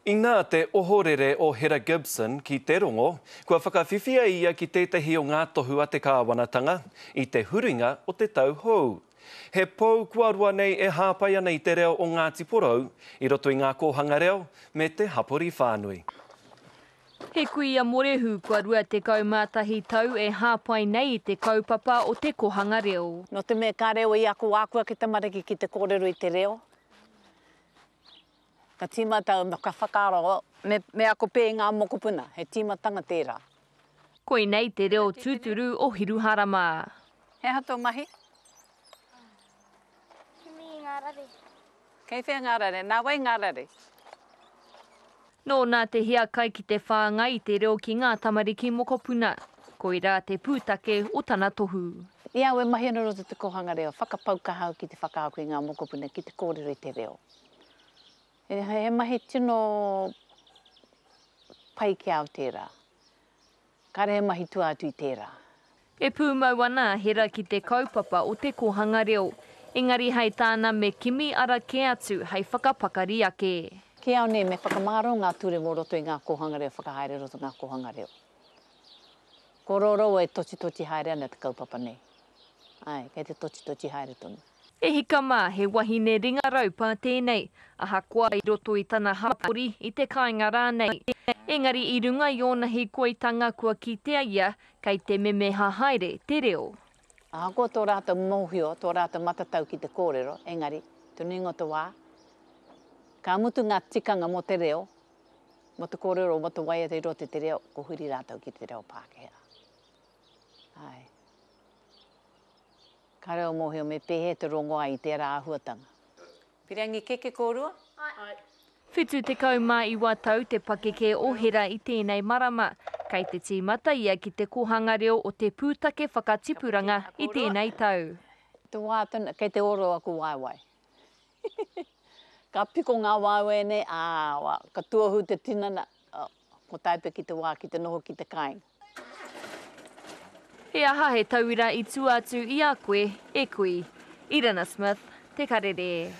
Inā te ohorere o Hera Gibson ki te rongo, kua whakawhiwhia ia ki tētahi o ngā tohu a te kāwanatanga i te huringa o te tau hou. He pou kua roa nei e hāpai ana i te reo o Ngāti Porou i roto i ngā kōhanga reo me te hapori whānui. He kuia morehu kua 21 tau e hāpai nei i te kaupapa o te kohanga reo. Nō te mea ka reo i ako ākua ki tamariki ki te kōrero i te reo, Ka tīmata au, ka whakaaro, me, me ako pē i ngā mokopuna, he tīmatanga tērā. Koinei te reo tūturu o Hiruharama. He aha tō mahi? Kimi i ngā rare. Kei whea ngā rare? Nā wai ngā rare? Nōna te hiakai ki te whāngai i te reo ki ngā tamariki mokopuna. Koirā te pūtake o tana tohu. I a au e mahi ana i roto i te kōhanga reo, whakapau kaha au ki te whakaako i ngā mokopuna ki te kōrero i te reo. He mahi tino pai ki a au tērā. Kāre he mahi tua atu i tērā. E pūmau ana a Hera ki te kaupapa o te kōhanga reo. Engari hei tāna me kimi ara kē atu hei whakapakari ake. Ki au nei me whakamāro ngā ture mō roto i ngā kōhanga reo whakahaere roto ngā kōhanga reo. Ko roroa e totitoti haere ana te kaupapa nei. Āe, kei te totitoti haere tonu. E hika mā, he wahine ringa raupā tēnei, ahakoa i roto i tana hapori, i te kāinga rānei. Engari i runga i ōna hīkoitanga kua kitea ia kei te memeha haere te reo. Ahakoa tō rātou mōhio, tō rātou matatau ki te kōrero, engari, te nuinga o te wā, ka mutu ngā tikanga mō te reo, mō te kōrero, mō te waiata i roto i te reo, ko huri rātou ki te reo Pākehā. Āe. Kāre au mōhio me pēhea te rongoā i tērā āhuatanga. Pirangi keke kōrua? Āe. 79 tau te pakeke o Hera i tēnei marama. Kei te tīmata ia ki te kōhanga reo o Te Pūtake Whakatipuranga i tēnei tau. Te wā tonu, kei te oro aku waewae. Ka piko ngā waewae nei, ā, ka tuohu te tinana, Ko tae pea ki te wā ki te noho ki te kāinga. He aha he tauira i tua atu i a koe, e kui? Irina Smith, Te Karere.